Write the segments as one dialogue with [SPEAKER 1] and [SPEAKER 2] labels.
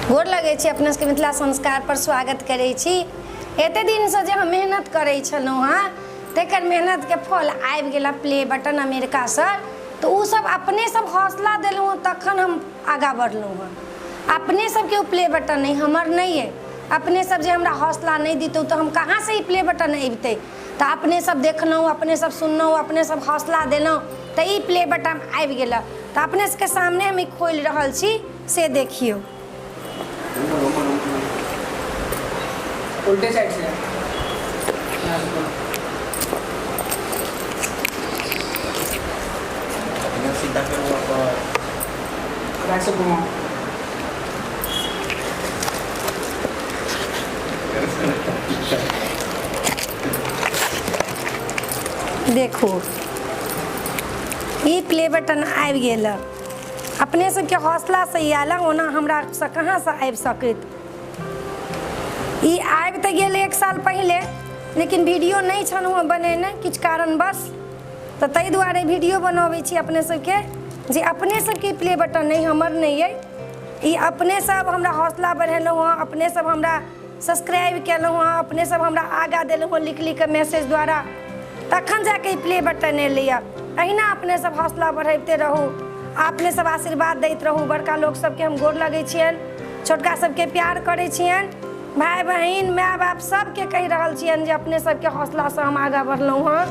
[SPEAKER 1] गोर लगै छी अपना सबके। मिथिला संस्कार पर स्वागत करै छी। एते दिनसँ जे हम मेहनत करै छलहुँ हँ, तकर मेहनतके फल आबि गेल प्ले बटन अमेरिकासँ। तऽ ओ सब अपने सब हौसला देलहुँ हँ, तखन हम आगाँ बढ़लहुँ हँ। अपने सबके ओ प्ले बटन नहि, हमर नहि अइ। अपने सब जे हमरा हौसला नहि दितहुँ तऽ हम कहाँसँ ई प्ले बटन अबितै? तऽ अपने सब देखलहुँ, अपने सब सुनलहुँ, अपने सब हौसला देलहुँ, तऽ ई प्ले बटन आबि गेल। तऽ अपने सबके सामने हम ई खोलि रहल छी, से देखियौ।
[SPEAKER 2] उल्टे साइड से यहाँ से खोलो।
[SPEAKER 3] सीधा करू अपन।
[SPEAKER 2] बैक से घुमाओ।
[SPEAKER 1] देखू, ई प्ले बटन आबि गेल। अपने सबके हौसलासँ ई आयल, ओना हमरासँ कहाँसँ आबि सकैत? ई आबि तऽ गेल एक साल पहिले, लेकिन वीडियो नहि छलहुँ हँ बनेने किछु कारणवश। तऽ ताहि दुआरे वीडियो बनबै छी अपने सबके जे अपने सबके प्ले बटन नहि, हमर नहि अइ ई। अपने सब हमरा हौसला बढ़ेलहुँ हँ, अपने सब हमरा सब्सक्राइब केलहुँ हँ, अपने सब हमरा आगाँ देलहुँ हँ लिख लिख कऽ मैसेज द्वारा, तखन जाके ई प्ले बटन एलैए। अहिना अपने सब हौसला बढ़बिते रहू आ अपने सब आशीर्वाद दैत रहू। बड़का लोक सबके हम गोर लगै छियनि, छोटका सबके प्यार करै छियनि, भाय बहिन माय बाप सबके कहि रहल छियनि जे अपने सबके हौसलासँ हम आगाँ बढ़लहुँ हँ।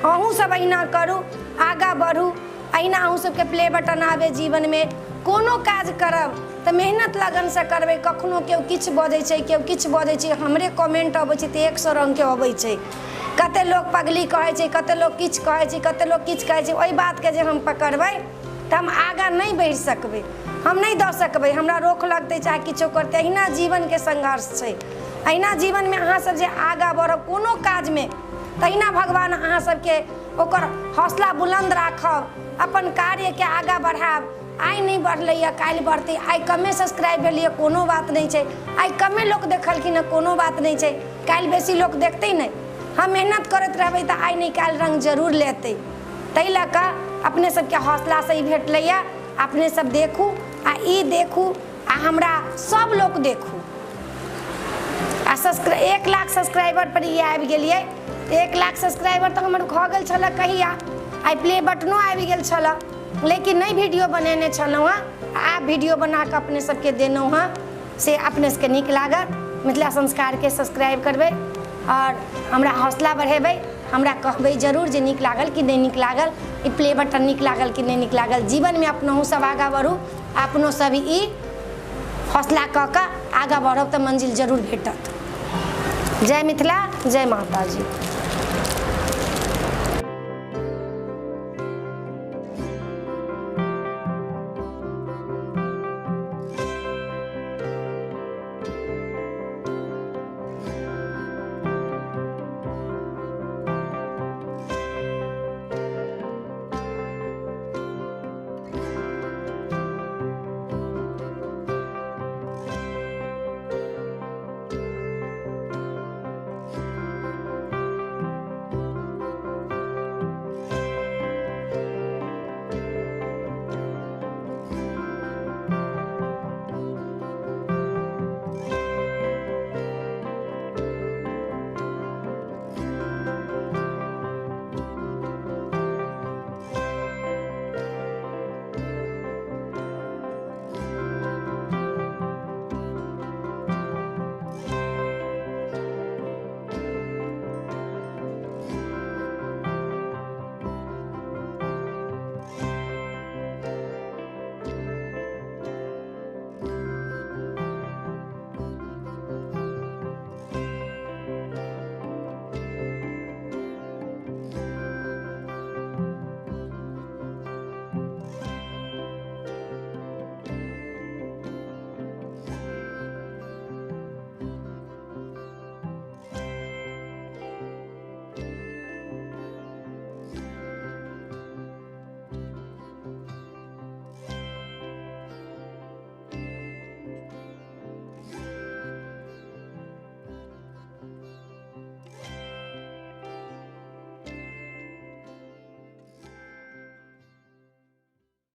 [SPEAKER 1] अहूँ सब अहिना करू, आगाँ बढ़ू, अहिना अहूँ सबके प्ले बटन आबे जीवनमे। कोनो काज करब तऽ मेहनत लगनसँ करबै। कखनो केओ किछु बजै छै, केओ किछु बजै छै, हमरे कमेंट अबै छै तऽ 100 रङ्गके अबै छै। कते लोक पगली कहै छै, कते लोक किछु कहै छै, कते लोक किछु कहै छै। ओहि बातके जे हम पकड़बै तऽ हम आगाँ नहि बढ़ि सकबै, हम नहि दऽ सकबै, हमरा रोक लगतै चाहे किछो करतै। अहिना जीवनके संघर्ष छै। अहिना जीवनमे अहाँसभ जे आगाँ बढ़ब कोनो काजमे, तहिना भगवान अहाँ सबके ओकर हौसला बुलन्द राखब, अपन कार्यके आगाँ बढ़ायब। आइ नहि बढ़लैए, काल्हि बढ़तै। आइ कमे सब्सक्राइब भेलैए, कोनो बात नहि छै। आइ कमे लोक देखलखिन हँ, कोनो बात नहि छै। काल्हि बेसी लोक देखतै नहि। हम मेहनत करैत रहबै तऽ आइ नहि काल्हि रङ्ग जरूर लेतै। ताहि लऽ कऽ अपने सबके हौसलासँ ई भेटलैए। अपने सब देखू आ ई देखू आ हमरा सब लोक देखू आ सब्सक्राइब। 1 लाख सब्सक्राइबर पर ई आबि गेलियै। 1 लाख सब्सक्राइबर तऽ हमर भऽ गेल छलए कहिया, आइ प्ले बटनो आबि गेल छलए, लेकिन नहि वीडियो बनेने छलहुँ हँ। आब वीडियो बना कऽ अपने सबके देलहुँ हँ, से अपने सबके नीक लागत। मिथिला संस्कारके सब्सक्राइब करबै आओर हमरा हौसला बढ़ेबै। हमरा कहबै जरूर जे नीक लागल कि नहि नीक लागल, ई प्ले बटन नीक लागल कि नहि नीक लागल। जीवनमे अपनहु सब आगाँ बढ़ू, अपनो सब ई हौसला कऽ कऽ आगाँ बढ़ब तऽ मंजिल जरूर भेटत। जय मिथिला, जय माताजी।